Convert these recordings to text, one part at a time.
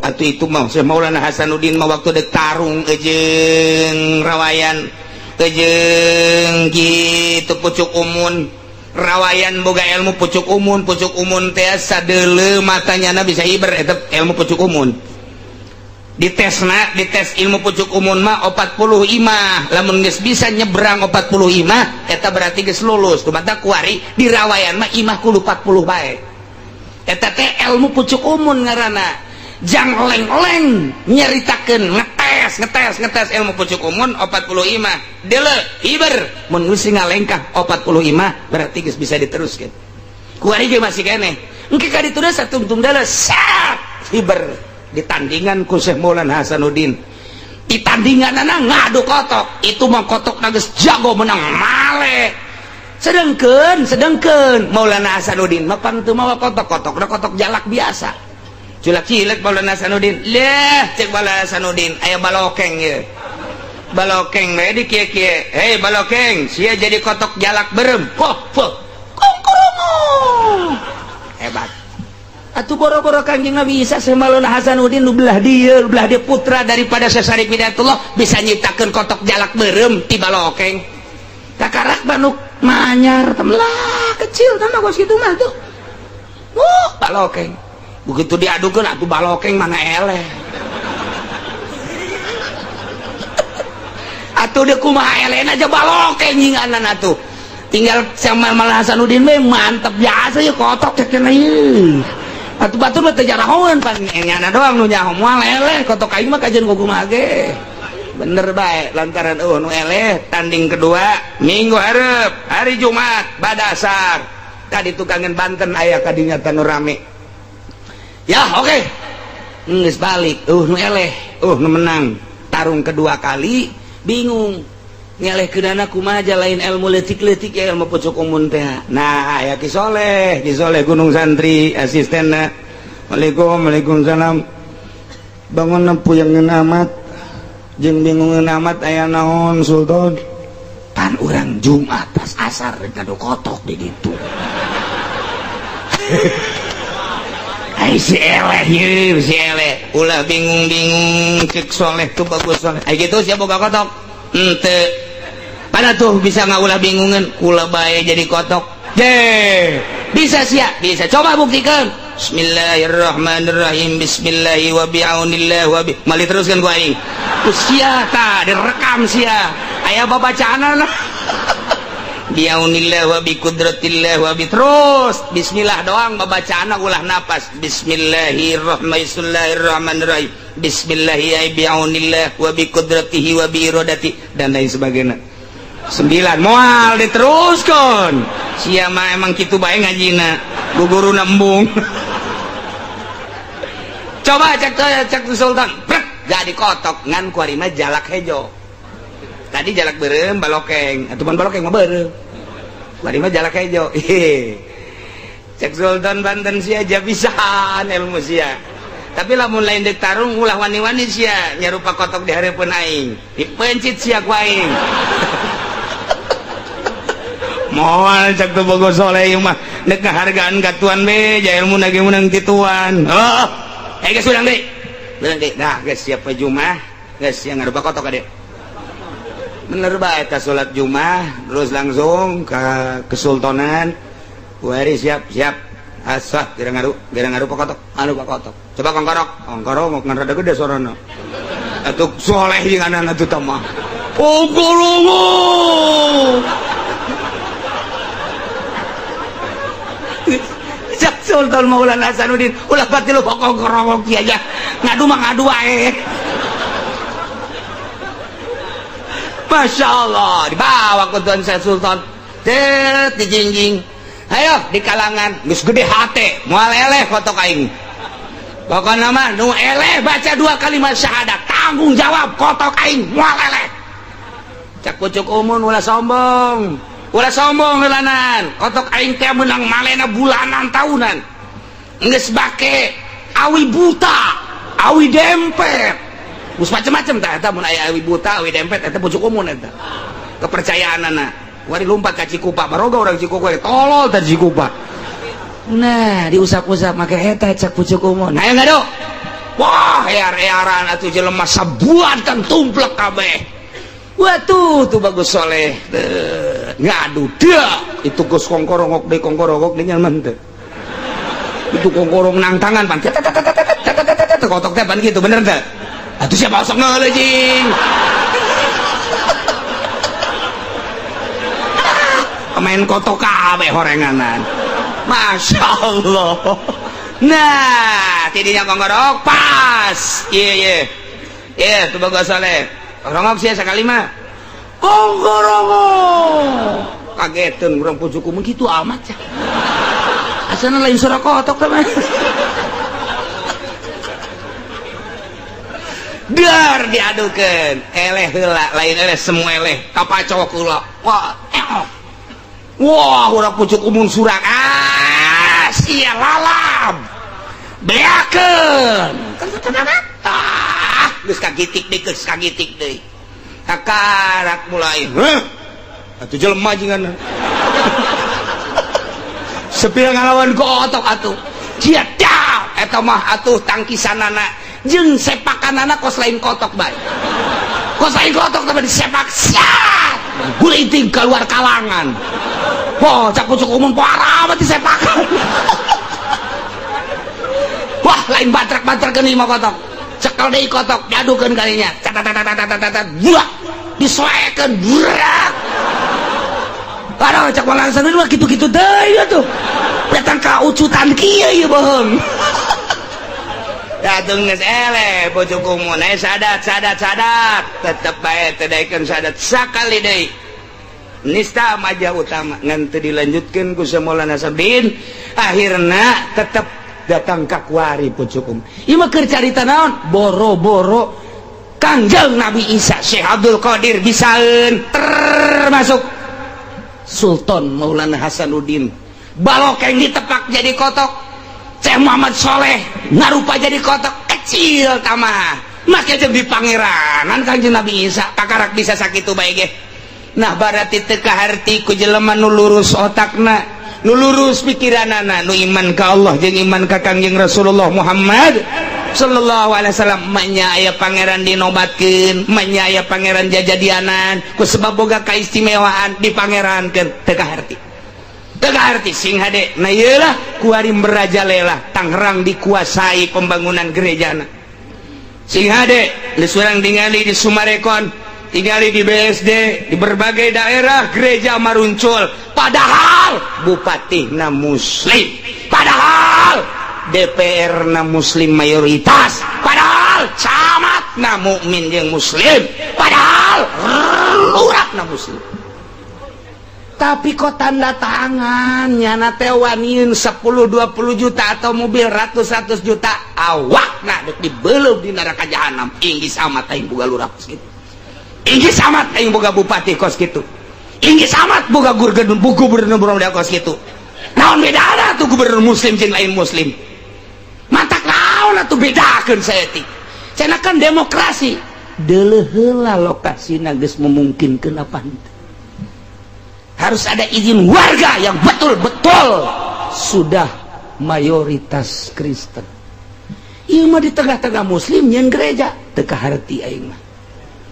Atuh itu mah Syekh Maulana Hasanuddin mah waktu dek tarung jeung rawayan jeung kitu pucuk umun. Rawayan boga ilmu pucuk umun, pucuk umun teh sadeuleu matanya na bisa hiber eta ilmu pucuk umun. Ditesna, dites ilmu pucuk umun mah 40 imah. Lamun geus bisa nyebrang 40 imah eta berarti geus lulus. Kumaha kuari di rawayan mah imah kudu 40 bae. Eta teh ilmu pucuk umun ngaranna. Jang oleng-oleng nyeritakeun ngetes ngetes ngetes ilmu pucuk umun 40 imah. Deuleu hiber mun geus ngalengkah 40 imah berarti geus bisa diteruskeun. Kuari ge masih keneh. Engke ka ditu satungtung deuleu sat hiber ditandingan ku Syekh Maulana Hasanuddin. Ditandinganana ngadu kotok, itu mah kotok geus jago menang male. Sedengkeun sedengkeun Maulana Hasanuddin mah pan teu mawa kotok, kotokna kotok jalak biasa. Culak cilek Maulana Hasanuddin. Leh cek Maulana Hasanuddin aya balokeng ye. Balokeng bae di kieu-kieu. Hei balokeng, sia jadi kotok jalak berem. Poh poh. Kongkorong. Hebat. Atuh boro-boro Kanjeng Nabi bisa Syekh Maulana Hasanuddin nu belah dieu, belah dieu putra daripada Syekh Syarif Hidayatullah bisa nyiptakeun kotok jalak berem ti balokeng. Kakarak manuk manyar temlah kecil tambah kos kitu mah tuh. Balokeng. Begitu diadukeun atuh balokeng mana eleh. Atuh deuk kumaha elehna aja balokeng nyinganan atuh. Tinggal sama Maulana Hasanuddin we mantep biasa ya kotok cek ieu. Atuh batur mah teu jarahoeun pan nyana doang nu nyaho moal eleh kotok aing mah kajian kumaha ge. Bener bae lantaran eueuh nu eleh tanding kedua minggu hareup hari Jumat badasar. Tadi tukangan Banten aya kadinya tanu rame. Ya oke. Okay. Geus balik nu eleh nu menang tarung kedua kali bingung ngeleh keunana kumaha lain ilmu leutik-leutik ya ilmu pucuk umun teh. Nah aya Ki Soleh, Ki Soleh Gunung Santri asistenna. Waalaikum waalaikumsalam. Bangun puyangeun amat jeung bingungeun amat aya naon Sultan. Pan urang Jumat pas asar rek ngadu kotok di ditu. Ai si eleh ieu si eleh ulah bingung-bingung cek Soleh tuh bagus Soleh. Ai kitu sia boga kotok. Henteu. Pada tuh bisa ngaulah bingungan kula bae jadi kotok. Je, bisa sia, bisa. Coba buktikan. Bismillahirrahmanirrahim. Bismillahi wa bi'aunillah wa bi. Mali teruskan ku aing. Ku sia ta direkam sia. Aya babacaanana. Biaunillah wa bi qudratillah wa bi terus bismillah doang babacaanna ulah napas. Bismillahirrahmanirrahim. Bismillahi biaunillah wa bi qudratihi wa bi iradati dan lain sebagainya. 9 moal diteruskan. Sia mah emang kitu bae ngajina. Guguruna embung. Coba cek cek Sultan. Brek, jadi kotok ngan kuari mah jalak hejo. Tadi jalak beureum balokeng, atuh mun balokeng mah beureum. Kuari mah jalak hejo. Cek Sultan Banten sia aja bisaan ilmu sia. Tapi lamun lain dek tarung ulah wani-wani sia nyarupa kotok di hareupeun aing. Dipencit sia ku aing. Moal cek tuh bogo soleh ieu mah dek ngahargaan ka tuan be ja ilmu na ge meunang ti tuan. Oh, eh geus urang deui. Urang deui. Nah, geus siap we Jumat, geus sia ngarupa kotok ka dieu. Bener bae ka salat Jumat terus langsung ke kesultanan. Wari siap siap. Asah kira ngaru kotok, anu kotok. Coba kongkorok, kongkorok ngan rada gede sorana. Atuh soleh jeung anak atuh mah. Kongkorong. Cak Sultan Maulana Hasanuddin ulah pati lu kongkorong kieu aja. Ngadu mah ngadu wae. Masya Allah, dibawa ke Tuan Syekh Sultan. Tet dijingjing. Ayo di kalangan geus gede hate, moal eleh kotok aing. Pokokna mah nu eleh baca 2 kalimat syahadat, tanggung jawab kotok aing moal eleh. Cak pucuk umun ulah sombong. Ulah sombong heulanan. Kotok aing teh meunang malena bulanan tahunan. Geus bake awi buta, awi dempet. Geus macem-macem tah eta mun aya awi buta, awi dempet eta pucuk umun eta. Kepercayaanana. Wari lompat ka Cikupa, baroga urang Cikupa tolol tah Cikupa. Nah, diusap-usap make eta cak pucuk umun. Ayo ngadu. Wah, ear-earan atuh jelema sabuatan tumplek kabeh. Wah, tuh bagus soleh. Ngadu dia itu geus kongkorongok deui, kongkorongok deui nyaman teu. Itu kongkorong nang tangan pan. Kotok teh pan gitu, bener teh? Atuh siapa sok ngeuleuh jing. Pemain kotok kabeh horenganan. Masya Allah. Nah, tidinya kongkorong pas. Iya iya. Iya, tuh bagus soleh. Kongkorong sih sekali mah. Kongkorong. Kagetan urang pucuk umum gitu amat ya. Asana lain suara kotok teman. Dar diadukeun. Eleh heula, lain eleh semua eleh. Kapacok heula. Wah, eok. Wah, urang pucuk umum surang. Ah, sia lalab. Beakeun. Ah, geus kagitik deui, geus kagitik deui. Kakarak mulai. Heuh. Atuh jelema jingan. Sepira ngalawan kotok atuh. Sia dah, eta mah atuh tangkisanana jeung sepakanana kos lain kotok bae. Kos lain kotok tapi disepak siat. Guliting keluar kalangan. Wah, cak pucuk umum parah amat disepakan. Wah, lain batrak-batrak lima kotok. Cekel deui kotok, diadukeun kalinya. Tat buah. Disoekeun burak. Aduh, cak malang mah kitu-kitu deui atuh. Datang ka ucutan kieu ieu bohong. Datang geus eleh pucuk umum, sadat sadat sadat. Tetep bae teu daekeun sadat sakali deui. Nista majah utama ngan teu dilanjutkeun ku Maulana Sabdin, akhirna tetep datang ka kuari pucuk umum. Ieu mah keur carita naon? Boro-boro Kangjeng Nabi Isa, Syekh Abdul Qadir bisaeun termasuk Sultan Maulana Hasanuddin. Balokeng ditepak jadi kotok. Syekh Muhammad Soleh ngarupa jadi kotok kecil tamah. Make jeung di pangeranan Kangjeng Nabi Isa kakarak bisa sakitu bae ge. Nah berarti teu kaharti ku jelema nu lurus otakna, nu lurus pikiranana, nu iman ka Allah jeung iman ka Kangjeng Rasulullah Muhammad sallallahu alaihi wasallam. Manya aya pangeran dinobatkeun, manya aya pangeran jajadianan ku sebab boga kaistimewaan dipangerankeun, teu kaharti. Teu kaharti sing hade. Nah ieu lah kuari merajalela Tangerang dikuasai pembangunan gerejana. Sing hade geus urang ningali di Sumarekon, tinggali di BSD, di berbagai daerah gereja maruncul, padahal bupati na muslim, padahal DPR na muslim mayoritas, padahal camat na mukmin jeung muslim, padahal lurah na muslim. Tapi kok tanda tangan nyana teh waniun 10-20 juta atau mobil ratus-ratus juta, awakna dek dibeleup di neraka jahanam. Inggis amat aing boga lurah kos kitu, inggis amat aing boga bupati kos kitu, inggis amat boga gubernur kos kitu. Naon bedana tuh gubernur muslim jeung lain muslim? Matak naon atuh bedakeun saeutik? Cenah kan demokrasi. Deuleuh heula lokasina geus memungkinkeun apa henteu. Harus ada izin warga yang betul-betul sudah mayoritas Kristen. Ieu mah di tengah-tengah muslim nyeun gereja, teu kaharti aing mah.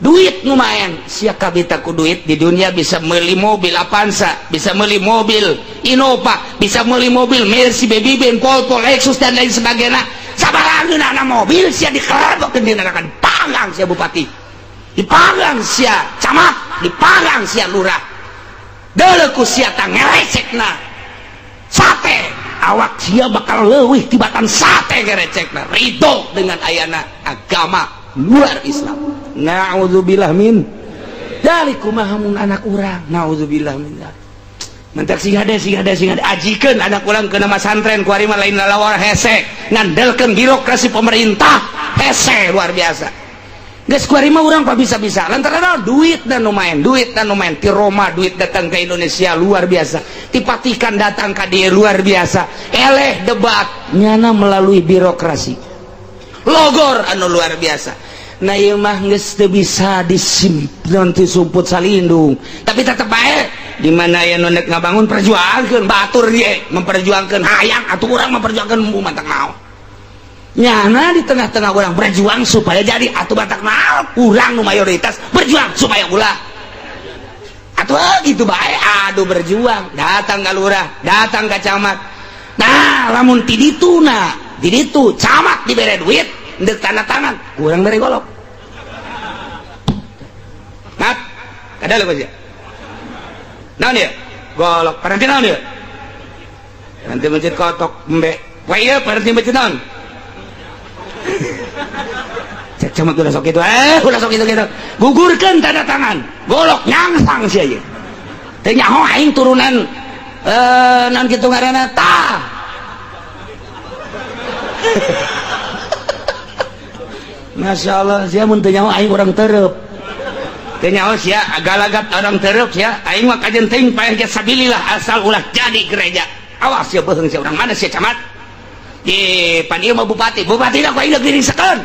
Duit lumayan, sia kabita ku duit di dunia bisa beli mobil Avanza, bisa beli mobil Innova, bisa beli mobil Mercy, Baby Benz, Volvo, Lexus dan lain sebagainya. Sabaraha mobil sia dikerebokeun di neraka, dipanggang sia bupati, dipanggang sia camat, dipanggang sia lurah. Deuleu ku sia tah ngerecekna sate, awak sia bakal leuwih tibatan sate ngerecekna. Ridho dengan ayana agama luar Islam. Na'udzubillah min dzalik. Kumaha mun anak urang? Na'udzubillah min dzalik. Mentak sing hade sing hade sing hade ajikeun anak urang ke nama santren kuari mah lain lalawar hese, ngandelkeun birokrasi pemerintah hese luar biasa. Geus kuari mah urang bisa-bisa lantaran duit dan lumayan, duit dan lumayan. Ti Roma duit datang ke Indonesia luar biasa, ti Vatikan datang ka dieu luar biasa. Eleh debat nyana melalui birokrasi logor anu luar biasa. Nah ieu mah geus teu bisa disimpan ti sumput salindung, tapi tetep bae di mana aya nu nek ngabangun perjuangkeun batur ge memperjuangkeun hayang atuh urang memperjuangkeun mantang naon. Nyana di tengah-tengah orang berjuang supaya jadi atuh batak naon urang nu mayoritas berjuang supaya ulah atuh gitu bae aduh berjuang datang ka lurah datang ka camat. Nah lamun ti ditu na di ditu camat dibere duit ndek tanda tangan kurang bere golok mat kada leuh sia naon ieu golok paranti naon ieu nanti mencit kotok embe wae ieu paranti mencit naon. Cek camat ulah sok itu ulah sok itu gitu gugurkeun tanda tangan golok nyangsang sia ieu teu nyaho aing turunan naon kitu ngaranna tah. Masya Allah sia mun teu nyaho aing urang tereup teu nyaho sia agalagat orang tereup sia aing mah kajen teuing paeh ge sabilillah asal ulah jadi gereja awas sia beuheung sia urang mana sia camat. Ye, pan ieu mah bupati, bupati ku aing dirisekeun.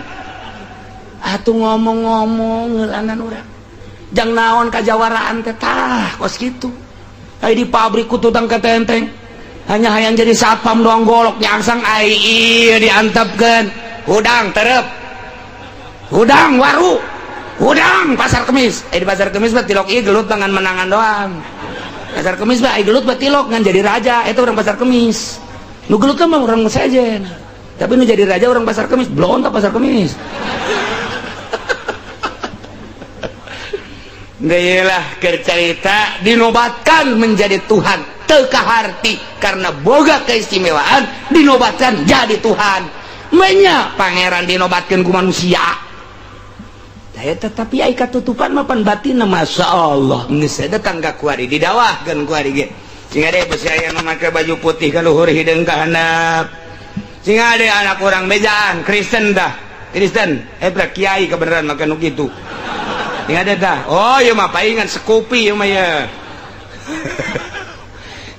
Atuh ngomong-ngomong ngeulangan urang. Jang naon kajawaraan teh tah kos kitu. Ai di pabrik ku tutang ketenteng. Hanya hayang jadi satpam doang golok nyangsang ai ieu diantepkeun. Hudang terep. Hudang waru. Hudang pasar kemis. Di pasar kemis mah tilok ieu gelut dengan menangan doang. Pasar kemis mah ai gelut mah tilok ngan jadi raja eta urang pasar kemis. Nu gelut mah orang sejen. Tapi nu jadi raja orang pasar kemis, blon tak pasar kemis. Geulah keur carita dinobatkan menjadi Tuhan teu kaharti karena boga keistimewaan dinobatkan jadi Tuhan. Menya pangeran dinobatkan ku manusia. Daya tetapi ai katutupan mah pan batinna Masya Allah. Geus datang ka kuari didawahkeun kuari ge. Sing ade besi aya nu make baju putih ka luhur hideung ka handap. Sing ade anak urang bejaan Kristen dah. Kristen eta kiai kebenaran make nu kitu. Sing ade dah. Oh ieu mah paingan sekupi ieu mah ya.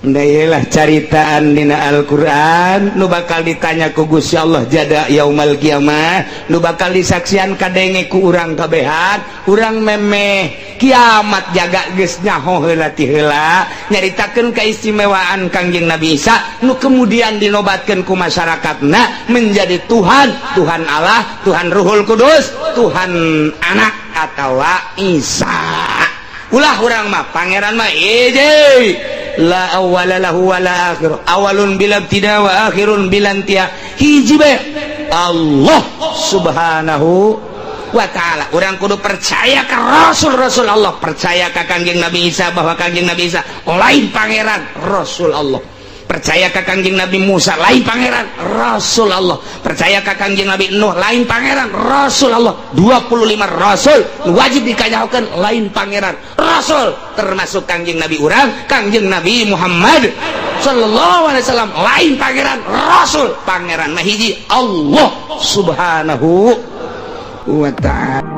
Ndayelah caritaan dina Al-Qur'an nu bakal ditanya ku Gusti Allah jada yaumal kiamah nu bakal disaksian kadenge ku urang kabehan urang memeh kiamat jaga geus nyaho heula ti heula nyaritakeun keistimewaan Kangjeng Nabi Isa nu kemudian dinobatkeun ku masyarakatna menjadi Tuhan, Tuhan Allah, Tuhan Ruhul Kudus, Tuhan Anak atawa Isa. Ulah urang mah pangeran mah hiji la awwala lahu wala akhir awalun bila ibtida wa akhirun bila intiha hiji bae Allah subhanahu wa ta'ala. Urang kudu percaya ke rasul-rasul Allah, percaya ka Kangjeng Nabi Isa bahwa Kangjeng Nabi Isa lain pangeran, rasul Allah. Percaya ka Kangjeng Nabi Musa lain pangeran, rasul Allah. Percaya ka Kangjeng Nabi Nuh lain pangeran, rasul Allah. 25 rasul wajib dikanyahokeun lain pangeran, rasul termasuk Kangjeng Nabi urang, Kangjeng Nabi Muhammad sallallahu alaihi wasallam lain pangeran, rasul. Pangeran mah hiji Allah subhanahu wa ta'ala.